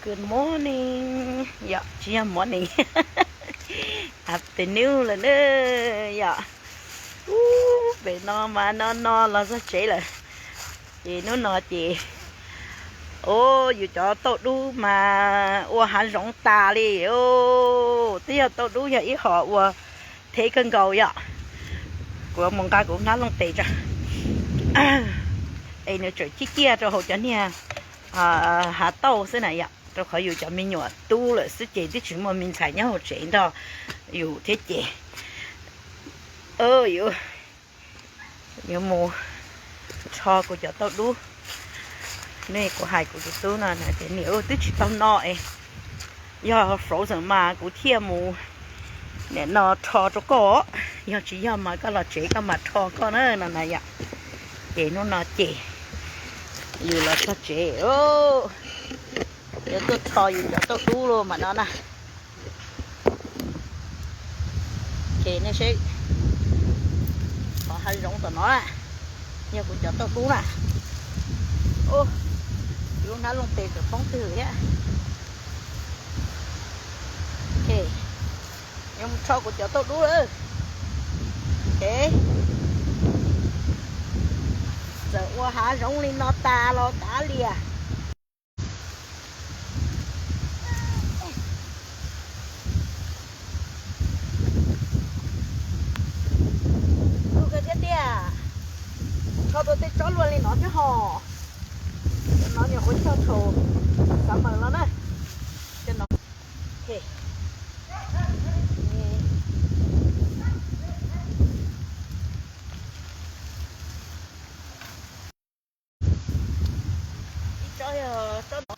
Good morning, yom, tsis yog morning, afternoon lawm na, yom. Ub, pem no mas no no los txog tsev lawm. Ces hnub no ces, o, yus cov tauj dub mas ua hav zoov tas li. Twb yog tauj dub yog ib hom ua thev kawg nkaus yom. Kuv mus nqa kuv hnab looj tes tso. Es nws tseem ciaj ciaj rau hauv cov niag hav tauj xwb na yom, rau qhov yus cov me nyuam tub lawm xwb ces twb tsis muaj me ntxhais nyob hauv tsev nrog yus thiab ces yuav mus rho kuv cov tauj dub. Ne kuv hais kuv tus tub no tias niam, twb tsis tau no es, yog frozen mas kuv thiaj mus nim no rho rau koj, yog tsis yog mas koj los tsev koj mam rho koj na no na yom. Ces hnub no ces yus los txog tsev, yuav tuaj rho yus cov tauj dub los mas no na. Ces nej seb, qhov hav zoov tom no na, yog kuv cov tauj dub na. Ub, lub hnab looj tes tseem poob twg thiab. Yuav mus rho kuv cov tauj dub lawm. Txawm ua hav zoov li no tas los kav liam. Tus kawg thiab tiag, rho tau tej tsob luaj li no thiab ho. Cov no nyuam qhuav cog thaum summer los na. Cov no, ib tsob yog tsob no.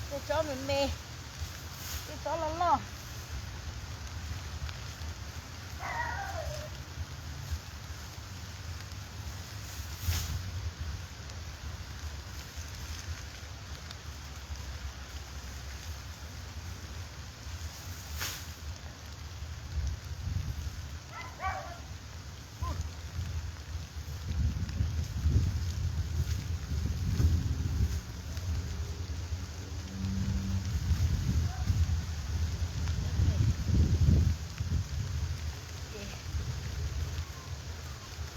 Tej tsob me me, tej tsob loj loj.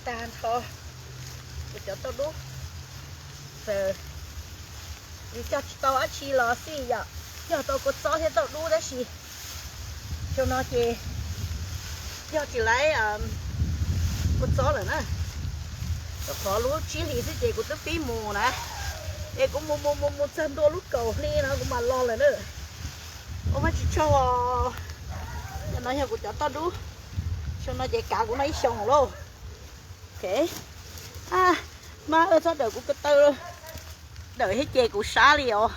Tag nrho kuv cov tauj dub, txawm yus cog tsis tau dab tsi los xij yom, cog tau kua txob thiab tauj dub tab sis xyoo no ces yog tsis laiv kua txob lawm na. Rau qhov lub tsib hlis xwb ces kuv twb pib mus na, es kuv mus mus mus mus txog ntua lub kaum hli no kuv mam los lawm na. Ua mas tsis tsaug, cov no yog kuv cov tauj dub, xyoo no ces kav kuv noj ib xyoos lauj. Mas txhob dawm kuv ko taw, dawm thiab ces kuv sab li os.